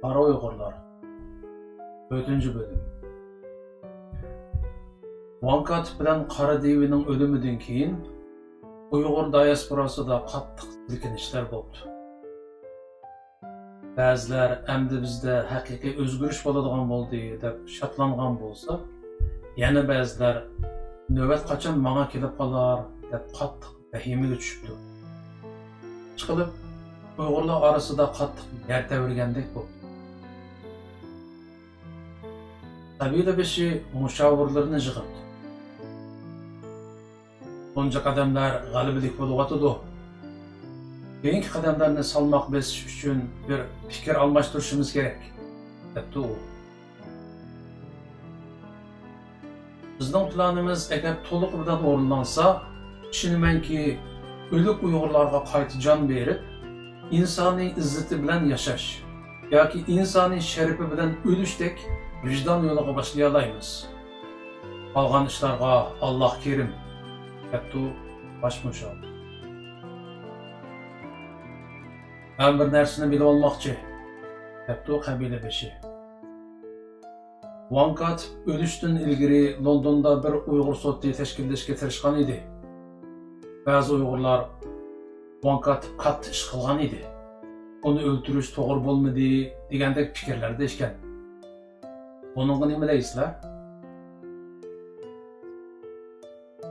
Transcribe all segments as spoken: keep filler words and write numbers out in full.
قارا ئۇيغۇرلار. تۆتىنچى بۆلۈم. ۋاڭ كاتىپ بىلەن قارا دىۋىنىڭ ئۆلۈمىدىن كېيىن، ئۇيغۇر دىياسپوراسىدا قاتتىق سىلكىنىشلەر بوپتۇ. بەزىلەر «ئەمدى بىزدە ھەقىقىي ئۆزگىرىش بولىدىغان بولدى» دەپ شادلانغان بولسا، يەنە بەزىلەر «نۆۋەت قاچان ماڭا كېلىپ قالار» دەپ قاتتىق ۋەھىمىگە چۈشۈپتۇ. ئىشقىلىپ، ئۇيغۇرلار ئارىسىدا قاتتىق يەر تەۋرىگەندەك بوپتۇ. قەبىلە بېشى مۇشاۋىرلىرىنى يىغىپتۇ. تۇنجى قەدەملەر غەلىبىلىك بولۇۋاتىدۇ. كېيىنكى قەدەملەرنى سالماق بېسىش ئۈچۈن بىر پىكىر ئالماشتۇرۇشىمىز كېرەك، دەپتۇ ئۇ. بىزنىڭ پىلانىمىز ئەگەر تولۇقى بىلەن ئورۇنلانسا، ئىشىنىمەنكى، ئۆلۈك ئۇيغۇرلارغا قايتا جان بېرىپ، ئىنسانىي ئىززىتى بىلەن ياشاش ياكى ئىنسانىي شەرىپى بىلەن ئۆلۈشتەك ۋىجدان يولىغا باشلىيالايمىز. قالغان ئىشلارغا ئاللاھ كېرىم، دەپتۇ باش مۇشاۋىر. مەن بىر نەرسىنى بىلىۋالماقچى، دەپتۇ قەبىلە بېشى. ۋاڭ كاتىپ ئۆلۈشتىن ئىلگىرى لوندوندا بىر ئۇيغۇر سوتى تەشكىللەشكە تىرىشقان ئىدى. بەزى ئۇيغۇرلار ۋاڭ كاتىپ كاتتا ئىش قىلغان ئىدى، ئۇنى ئۆلتۈرۈش توغرا بولمىدى دېگەندەك پىكىرلەردە ئىكەن. بۇنىڭغا نېمە دەيسىلەر؟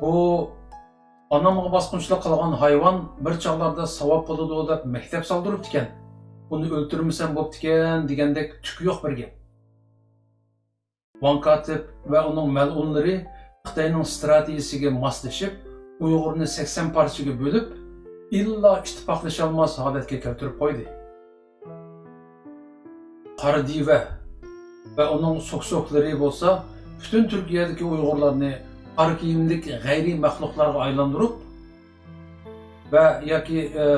بۇ ئانامغا باسقۇنچىلىق قىلغان ھايۋان بىر چاغلاردا ساۋاب بولىدۇ دەپ مەكتەپ سالدۇرۇپتىكەن. ئۇنى ئۆلتۈرمىسەم بوپتىكەن دېگەندەك تۈكى يوق بىر گەپ. ۋاڭ كاتىپ ۋە ئۇنىڭ مەلئۇنلىرى خىتاينىڭ ستراتېگىيىسىگە ماسلىشىپ، ئۇيغۇرنى سەكسەن پارچىگە بۆلۈپ، ئىللا ئىتتىپاقلىشالماس ھالەتكە كەلتۈرۈپ قويدى. قارا دىۋە ۋە ئۇنىڭ سوكسوكلىرى بولسا پۈتۈن تۈركىيەدىكى ئۇيغۇرلارنى قارا كىيىملىك غەيرىي مەخلۇقلارغا ئايلاندۇرۇپ ۋە ياكى، ئە،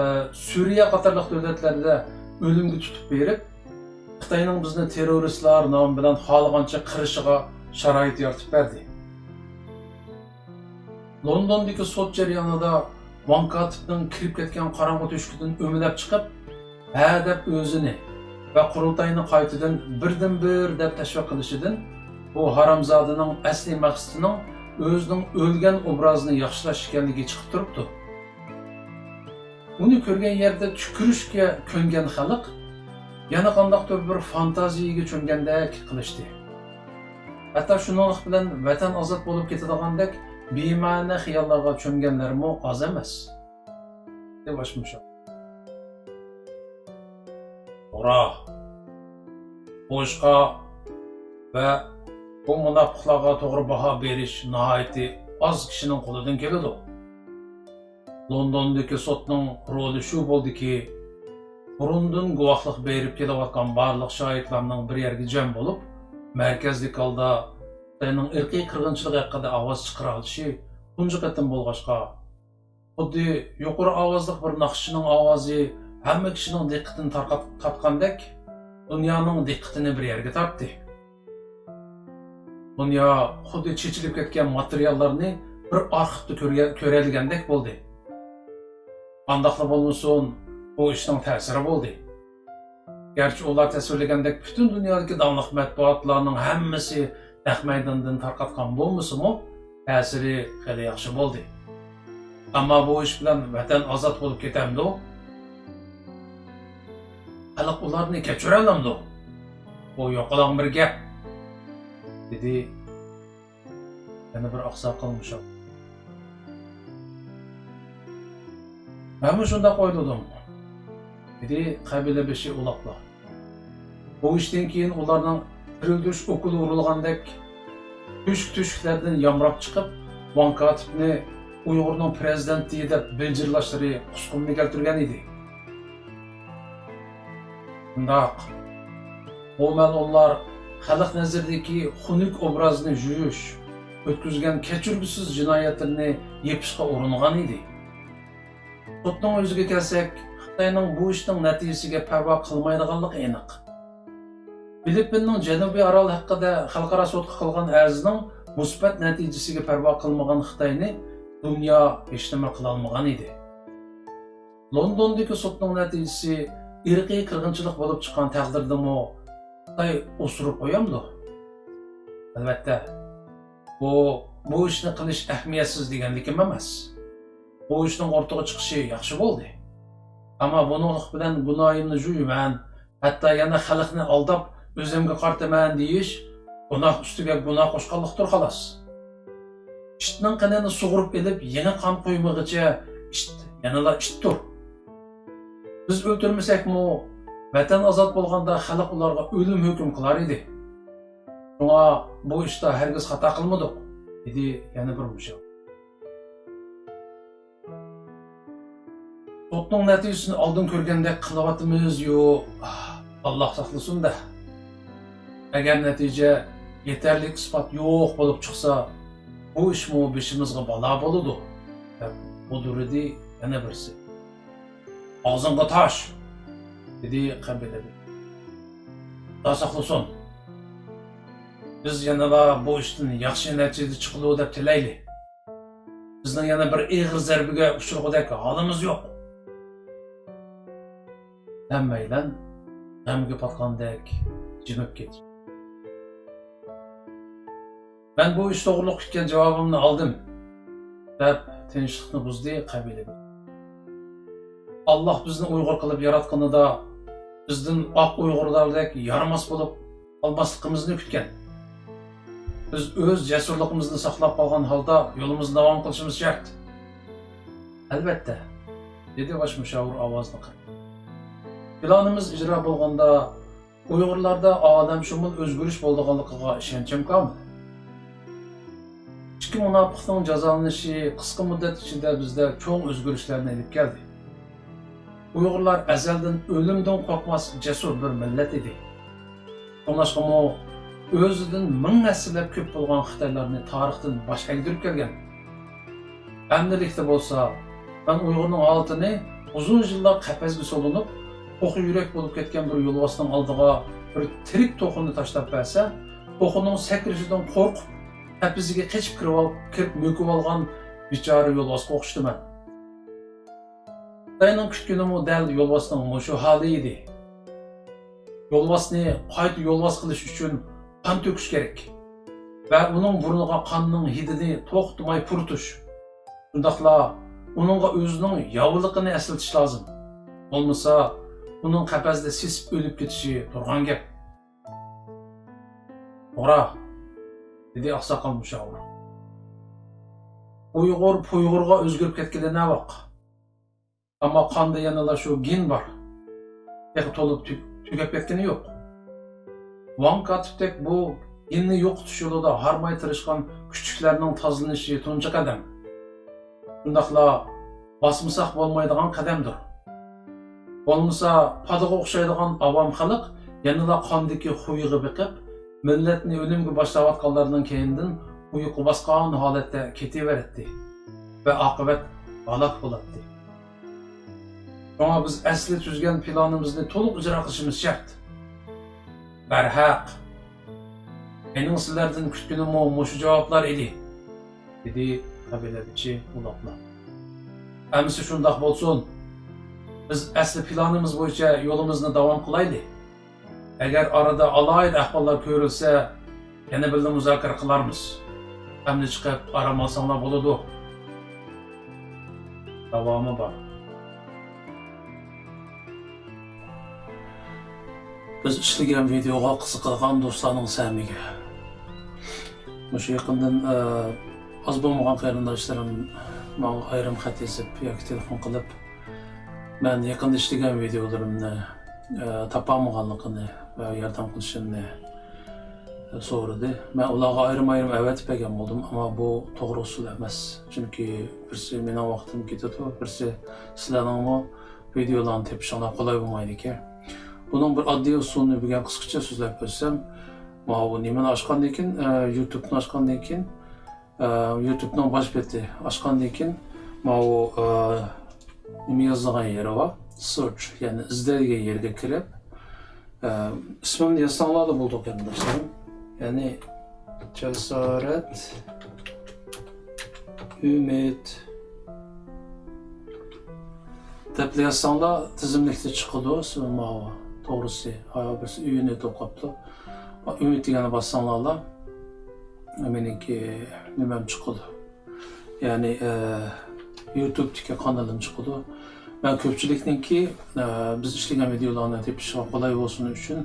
سۈرىيە قاتارلىق دۆلەتلەردە ئۆلۈمگە تۇتۇپ بېرىپ، خىتاينىڭ بىزنى تېررورىستلار نامى بىلەن خالىغانچە قىرىشىغا شارائىت يارىتىپ بەردى. لوندوندىكى سوت جەريانىدا ۋاڭ كاتىپنىڭ كىرىپ كەتكەن قاراڭغۇ تۆشۈكىدىن ئۆمىلەپ چىقىپ، ھە دەپ ئۆزىنى ۋە قۇرۇلتاينى قايتىدىن بىردىنبىر دەپ تەشۋىق قىلىشىدىن، بۇ ھارامزادىنىڭ ئەسلىي مەقسىتىنىڭ ئۆزىنىڭ ئۆلگەن ئوبرازىنى ياخشىلاش ئىكەنلىكى چىقىپ تۇرۇپتۇ. ئۇنى كۆرگەن يەردە تۈكۈرۈشكە كۆنگەن خەلق يەنە قانداقتۇر بىر فانتازىيىگە چۆمگەندەك قىلىشتى. ھەتتا شۇنىڭلىق بىلەن ۋەتەن ئازاد بولۇپ كېتىدىغاندەك بىمەنە خىياللارغا چۆمگەنلەرمۇ ئاز ئەمەس. دەپ ئاشمىشاق. توغرا. بۇ ئىشقا ۋە بۇ مۇناپىقلارغا توغرا باھا بېرىش ناھايىتى ئاز كىشىنىڭ قولىدىن كېلىدۇ. لوندوندىكى سوتنىڭ رولى شۇ بولدىكى، بۇرۇندىن گۇۋاھلىق بېرىپ كېلىۋاتقان بارلىق شاھىتلارنىڭ بىر يەرگە جەم بولۇپ، مەركەزلىك ھالدا خىتاينىڭ ئىرقىي قىرغىنچىلىقى ھەققىدە ئاۋاز چىقىرالىشى تۇنجى قېتىم بولغاچقا، خۇددى يۇقىرى ئاۋازلىق بىر ناخشىچىنىڭ ئاۋازى ھەممە كىشىنىڭ دىققىتىنى تارقات-، تارتقاندەك، دۇنيانىڭ دىققىتىنى بىر يەرگە تارتتى. دۇنيا خۇددى چېچىلىپ كەتكەن ماتېرىياللارنى بىر ئارخىپتا كۆرگە-، كۆرەلىگەندەك بولدى. قانداقلا بولمىسۇن، بۇ ئىشنىڭ تەسىرى بولدى. گەرچە ئۇلار تەسۋىرلىگەندەك پۈتۈن دۇنيادىكى داڭلىق مەتبۇئاتلارنىڭ ھەممىسى نەق مەيداندىن تارقاتقان بولمىسىمۇ، تەسىرى خېلى ياخشى بولدى. ئەمما بۇ ئىش بىلەن ۋەتەن ئازاد بولۇپ كېتەمدۇ؟ خەلق ئۇلارنى كەچۈرەلەمدۇ؟ بۇ يوقىلاڭ بىر گەپ، دېدى يەنە بىر ئاقساقال مۇشۇ. مەنمۇ شۇنداق ئويلىدىم، دېدى قەبىلە بېشى ئۇلاپلا. بۇ ئىشتىن كېيىن ئۇلارنىڭ تىرىلدۈرۈش ئوكۇلى ئۇرۇلغاندەك تۆشۈك-تۆشۈكلەردىن يامراپ چىقىپ، ۋاڭ كاتىپنى ئۇيغۇرنىڭ پىرېزىدېنتى دەپ بىلجىرلاشلىرى قۇسقۇننى كەلتۈرگەن ئىدى. شۇنداق. بۇ مەلئۇنلار خەلق نەزىرىدىكى خۇنۈك ئوبرازىنى يۇيۇش، ئۆتكۈزگەن كەچۈرگۈسىز جىنايەتلىرىنى يېپىشقا ئۇرۇنغان ئىدى. سوتنىڭ ئۆزىگە كەلسەك، خىتاينىڭ بۇ ئىشنىڭ نەتىجىسىگە پەرۋا قىلمايدىغانلىقى ئېنىق. فىلىپپىننىڭ جەنۇبىي ئارال ھەققىدە خەلقئارا سوتقا قىلغان ئەرزىنىڭ مۇسبەت نەتىجىسىگە پەرۋا قىلمىغان خىتاينى دۇنيا ھېچنېمە قىلالمىغان ئىدى. لوندوندىكى سوتنىڭ نەتىجىسى ئىرقىي قىرغىنچىلىق بولۇپ چىققان تەقدىردىمۇ، خىتاي ئوسۇرۇپ قويامدۇ؟ ئەلۋەتتە، بۇ، بۇ ئىشنى قىلىش ئەھمىيەتسىز دېگەنلىكىم ئەمەس. بۇ ئىشنىڭ ئوتتۇرىغا چىقىشى ياخشى بولدى. ئەمما بۇنىڭلىق بىلەن گۇناھىمنى جۇيىمەن، ھەتتا يەنە خەلقنى ئالداپ، ئۆزۈمگە قارىتىمەن دېيىش گۇناھ ئۈستىگە گۇناھ قوشقانلىقتۇر، خالاس. ئىتنىڭ قېنىنى سۇغۇرۇپ ئېلىپ، يېڭى قان قۇيمىغىچە ئىت يەنىلا ئىتتۇر. بىز ئۆلتۈرمىسەكمۇ، ۋەتەن ئازاد بولغاندا خەلق ئۇلارغا ئۆلۈم ھۆكۈم قىلار ئىدى. شۇڭا بۇ ئىشتا ھەرگىز خاتا قىلمىدۇق، دېدى يەنە بىر مۇشاۋىر. سوتنىڭ نەتىجىسىنى ئالدىن كۆرگەندەك قىلىۋاتىمىز-يۇ، ئاللاھ ساقلىسۇن-دە. ئەگەر نەتىجە يېتەرلىك ئىسپات يوق بولۇپ چىقسا، بۇ ئىشمۇ بېشىمىزغا بالا بولىدۇ، دەپ غۇدۇرلىدى يەنە بىرسى. ئاغزىڭغا تاش! دېدى قەبىلىدىن. خۇدا ساقلىسۇن! بىز يەنىلا بۇ ئىشتىن ياخشى نەتىجە چىقىدۇ دەپ تىلەيلى. بىزنىڭ يەنە بىر ئېغىر زەربىگە ئۇچرىغۇدەك ھالىمىز يوق. ھەممەيلەن غەمگە پاتقاندەك جىمىپ كېتىشتى. مەن بۇ ئىش توغرۇلۇق كۈتكەن جاۋابىمنى ئالدىم، دەپ تىنچلىقنى بۇزدى قەبىلىدىن. ئاللاھ بىزنى ئۇيغۇر قىلىپ ياراتقىنىدا، بىزدىن ئاق ئۇيغۇرلاردەك يارىماس بولۇپ قالماسلىقىمىزنى كۈتكەن. بىز ئۆز جەسۇرلۇقىمىزنى ساقلاپ قالغان ھالدا يولىمىزنى داۋام قىلىشىمىز شەرت. ئەلۋەتتە، دېدى باش مۇشاۋىر ئاۋازىنى قىسىپ. پىلانىمىز ئىجرا بولغاندا، ئۇيغۇرلاردا ئالەمشۇمۇل ئۆزگىرىش بولىدىغانلىقىغا ئىشەنچىم كامىل. ئىككى مۇناپىقنىڭ جازالىنىشى قىسقا مۇددەت ئىچىدە بىزدە چوڭ ئۆزگىرىشلەرنى ئېلىپ كەلدى. ئۇيغۇرلار ئەزەلدىن ئۆلۈمدىن قورقماس، جەسۇر بىر مىللەت ئىدى. شۇڭلاشقىمۇ ئۆزىدىن مىڭ ھەسسىلەپ كۆپ بولغان خىتايلارنى تارىختىن باش ئەگدۈرۈپ كەلگەن. ئەمدىلىكتە بولسا، مەن ئۇيغۇرنىڭ ھالىتىنى ئۇزۇن يىللار قەپەسكە سولىنىپ، توخۇ يۈرەك بولۇپ كەتكەن بىر يولۋاسنىڭ ئالدىغا بىر تىرىك توخۇنى تاشلاپ بەرسە، توخۇنىڭ سەكرىشىدىن قورقۇپ، قەپىسىگە قېچىپ كىرىۋال-، كىرىپ مۆكۈۋالغان بىچارە يولۋاسقا ئوخشىتىمەن. خىتاينىڭ كۈتكىنىمۇ دەل يولۋاسنىڭ مۇشۇ ھالى ئىدى. يولۋاسنى قايتا يولۋاس قىلىش ئۈچۈن قان تۆكۈش كېرەك ۋە ئۇنىڭ بۇرنىغا قاننىڭ ھىدىنى توختىماي پۇرىتىش، شۇنداقلا ئۇنىڭغا ئۆزىنىڭ ياۋىلىقىنى ئەسلىتىش لازىم. بولمىسا، ئۇنىڭ قەپەستە سېسىپ ئۆلۈپ كېتىشى تۇرغان گەپ. توغرا، دېدى ئاقساقال مۇشاۋىر. ئۇيغۇر پۇيغۇرغا ئۆزگىرىپ كەتكىلى نەۋاق. ئەمما قاندا يەنىلا شۇ گېن بار. تېخى تولۇپ تۈ-، تۈگەپ كەتكىنى يوق. ۋاڭ كاتىپتەك بۇ گېننى يوقىتىش يولىدا ھارماي تىرىشقان كۈچۈكلەرنىڭ تازىلىنىشى تۇنجى قەدەم. شۇنداقلا باسمىساق بولمايدىغان قەدەمدۇر. بولمىسا، پادىغا ئوخشايدىغان ئاۋام خەلق يەنىلا قاندىكى خۇيىغا بېقىپ، مىللەتنى ئۆلۈمگە باشلاۋاتقانلارنىڭ كەينىدىن ئۇيقۇ باسقان ھالەتتە كېتىۋېرەتتى ۋە ئاقىۋەت ھالاك بولاتتى. شۇڭا بىز ئەسلى تۈزگەن پىلانىمىزنى تولۇق ئىجرا قىلىشىمىز شەرت. بەرھەق، مېنىڭ سىلەردىن كۈتكىنىممۇ مۇشۇ جاۋابلار ئىدى، دېدى قەبىلە بېشى ئۇلاپلا. ئەمىسە شۇنداق بولسۇن. بىز ئەسلى پىلانىمىز بويىچە يولىمىزنى داۋام قىلايلى. ئەگەر ئارىدا ئالاھىدە ئەھۋاللار كۆرۈلسە، يەنە بىللە مۇزاكىرە قىلارمىز. ئەمدى چىقىپ ئارام ئالساڭلار بولىدۇ. داۋامى بار. بىز ئىشلىگەن ۋىدېئوغا قىزىقىدىغان دوستلارنىڭ سەمىگە. مۇشۇ يېقىندىن، ئە، ئاز بولمىغان قېرىنداشلىرىم ماڭا ئايرىم خەت يېزىپ ياكى تېلېفون قىلىپ، مەن يېقىندا ئىشلىگەن ۋىدېئولىرىمنى، ئە، تاپالمىغانلىقىنى ۋە ياردەم قىلىشىمنى سورىدى. مەن ئۇلارغا ئايرىم-ئايرىم ئەۋەتىپ بەرگەن بولدۇم، ئەمما بۇ توغرا ئۇسۇل ئەمەس. چۈنكى بىرسى مېنىڭ ۋاقتىم كېتىدۇ، بىرسى سىلەرنىڭمۇ ۋىدېئولارنى تېپىشىڭلار قولاي بولمايدىكەن. بۇنىڭ بىر ئاددىي ئۇسۇلىنى بۈگۈن قىسقىچە سۆزلەپ ئۆتسەم، ماۋۇ نېمىنى ئاچقاندىن كېيىن، ئە، يۇتۇبنى ئاچقاندىن كېيىن، ئە، يۇتۇبنىڭ باش بېتى ئاچقاندىن كېيىن، ماۋۇ، ئە، نېمە يازىدىغان يېرى بار، سېرچ، يەنى ئىزدەيدىغان يەرگە كىرىپ، ئە، ئىسمىمنى يازساڭلارلا بولىدۇ، قېرىنداشلىرىم. يەنى جاسارەت ئۈمىد دەپلا يازساڭلار تىزىملىكتە چىقىدۇ، ماۋۇ توغرىسى، ھە، بىرسى ئۈمىد دەپ قاپتۇ. ئۈمىد دېگەننى باسساڭلارلا، مېنىڭكى نېمەم چىقىدۇ. يەنى، ئە، يۇتۇبتىكى قانىلىم چىقىدۇ. مەن كۆپچىلىكنىڭكى، ئە، بىز ئىشلىگەن ۋىدېئولارنى تېپىشىغا قولاي بولسۇن ئۈچۈن،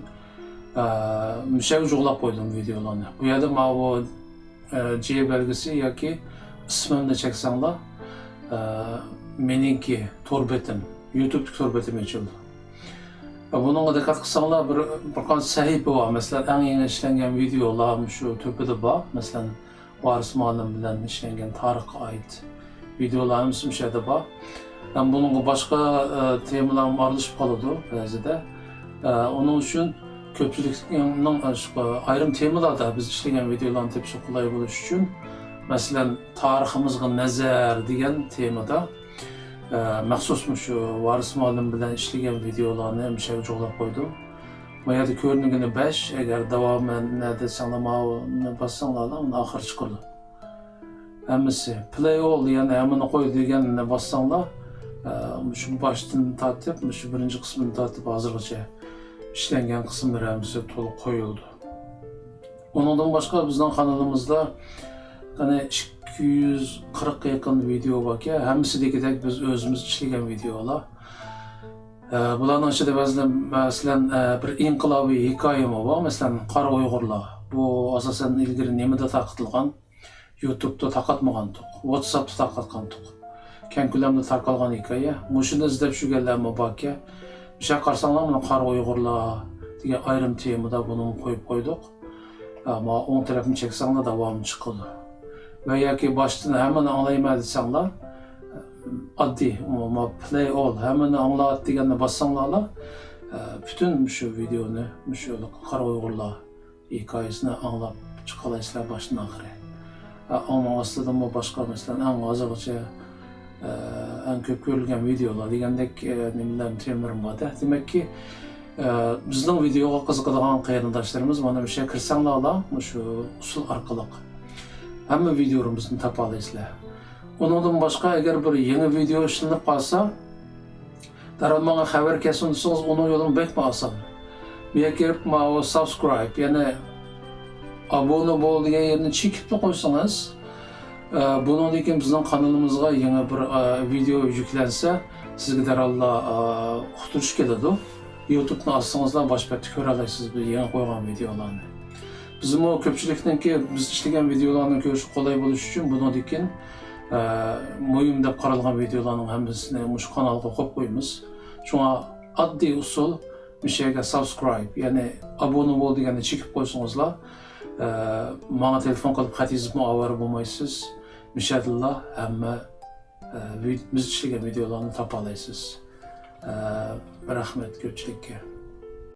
ئە، مۇشۇ يەرگە جۇغلاپ قويدۇم ۋىدېئولارنى. بۇ يەردە ماۋۇ، ئە، جې بەلگىسى ياكى ئىسمىمنى چەكسەڭلار، ئە، مېنىڭكى تور بېتىم، يۇتۇبتىكى تور بېتىم ئېچىلىدۇ. ئە، بۇنىڭغا دىققەت قىلساڭلار، بىر، بىر قانچە سەھىپە بار. مەسىلەن، ئەڭ يېڭى ئىشلەنگەن ۋىدېئولار مۇشۇ تۆپىدە بار. مەسىلەن، ۋارىس مۇئەللىم بىلەن ئىشلەنگەن تارىخقا ئائىت ۋىدېئولار ھەممىسى مۇشۇ يەردە بار. ھەم بۇنىڭغا باشقا، ئە، تېمىلارمۇ ئارىلىشىپ قالىدۇ بەزىدە. ئە، ئۇنىڭ ئۈچۈن كۆپچىلىكنىڭ، ئە، شۇ ئايرىم تېمىلاردا بىز ئىشلىگەن ۋىدېئولارنى تېپىشقا قولاي بولۇش ئۈچۈن، مەسىلەن، تارىخىمىزغا نەزەر دېگەن تېمىدا، ئە، مەخسۇس مۇشۇ ۋارىس مۇئەللىم بىلەن ئىشلىگەن ۋىدېئولارنى مۇشۇ يەرگە جۇغلاپ قويدۇم. ما يەردە كۆرۈنگىنى بەش، ئەگەر داۋامى نەدە دېسەڭلار، ماۋۇنى باسساڭلارلا، ئۇنى ئاخىرى چىقىدۇ. ھەممىسى. پلەي ئول، يەنى ھەممىنى قوي دېگەننى باسساڭلار، ئە، مۇشۇ باشتىن تارتىپ، مۇشۇ بىرىنچى قىسمىدىن تارتىپ ھازىرغىچە ئىشلەنگەن قىسىملىرى ھەممىسى تولۇق قويۇلىدۇ. ئۇنىڭدىن باشقا بىزنىڭ قانىلىمىزدا، قېنى، ئىككى يۈز قىرىققا يېقىن ۋىدېئو باركەن، ھەممىسى دېگۈدەك بىز ئۆزىمىز ئىشلىگەن ۋىدېئولار. ئە، بۇلارنىڭ ئىچىدە بەزىلەر، مەسىلەن، ئە، بىر ئىنقىلابىي ھېكايىمۇ بار، مەسىلەن، قارا ئۇيغۇرلار. بۇ ئاساسەن ئىلگىرى نېمىدە تارقىتىلغان؟ يۇتۇبتا تارقاتمىغانتۇق، ۋاتساپتا تارقاتقانتۇق. كەڭ كۆلەمدە تارقالغان ھېكايە. مۇشۇنى ئىزدەپ يۈرگەنلەرمۇ باركەن. مۇشۇ يەرگە قارىساڭلار، مانا قارا ئۇيغۇرلار دېگەن ئايرىم تېمىدا بۇنىمۇ قويۇپ قويدۇق. ئە، ما ئوڭ تەرەپنى چەكسەڭلار داۋامى چىقىدۇ. ۋە ياكى باشتىن ھەممىنى ئاڭلايمەن دېسەڭلار، ئاددىي، ما پلەي ئول، ھەممىنى ئاڭلات دېگەننى باسساڭلارلا، ئە، پۈتۈن مۇشۇ ۋىدېئونى، مۇشۇ قارا ئۇيغۇرلار ھېكايىسىنى ئاڭلاپ چىقالايسىلەر باشتىن ئاخىرى. ئە، ئۇنىڭ ئاستىدىمۇ باشقا، مەسىلەن، ئەڭ ھازىرغىچە، ئە، ئەڭ كۆپ كۆرۈلگەن ۋىدېئولار دېگەندەك، ئە، نېمىلەر، تېمىلىرىم بار-دە. دېمەككى، ئە، بىزنىڭ ۋىدېئوغا قىزىقىدىغان قېرىنداشلىرىمىز مانا مۇشۇ يەرگە كىرسەڭلارلا، مۇشۇ ئۇسۇل ئارقىلىق ھەممە ۋىدېئولىرىمىزنى تاپالايسىلەر. ئۇنىڭدىن باشقا، ئەگەر بىر يېڭى ۋىدېئو ئىشلىنىپ قالسا، دەرھال ماڭا خەۋەر كەلسۇن دېسىڭىز، ئۇنىڭ يولىمۇ بەكمۇ ئاسان. بۇ يەرگە كىرىپ، ماۋۇ سابسكرايب، يەنى ئابۇنە بول دېگەن يەرنى چېكىپلا قويسىڭىز، ئە، بۇنىڭدىن كېيىن بىزنىڭ قانىلىمىزغا يېڭى بىر، ئە، ۋىدېئو يۈكلەنسە، سىزگە دەرھاللا، ئە، ئۇقتۇرۇش كېلىدۇ. يۇتۇبنى ئاچسىڭىزلا باش بەتتە كۆرەلەيسىز بىز يېڭى قويغان ۋىدېئولارنى. بىزمۇ كۆپچىلىكنىڭكى بىز ئىشلىگەن ۋىدېئولارنى كۆرۈشكە قولاي بولۇش ئۈچۈن بۇنىڭدىن كېيىن، ئە، مۇھىم دەپ قارالغان ۋىدېئولارنىڭ ھەممىسىنى مۇشۇ قانالغا قويۇپ قويىمىز. شۇڭا ئاددىي ئۇسۇل، مۇشۇ يەرگە سابسكرايب، يەنى ئابۇنە بول دېگەننى چېكىپ قويسىڭىزلا، ئە، ماڭا تېلېفون قىلىپ خەت يېزىپمۇ ئاۋارە بولمايسىز. مۇشۇ يەردىنلا ھەممە، ئە، ۋىد-، بىز ئىشلىگەن ۋىدېئولارنى تاپالايسىز. ئە، رەھمەت كۆپچىلىككە.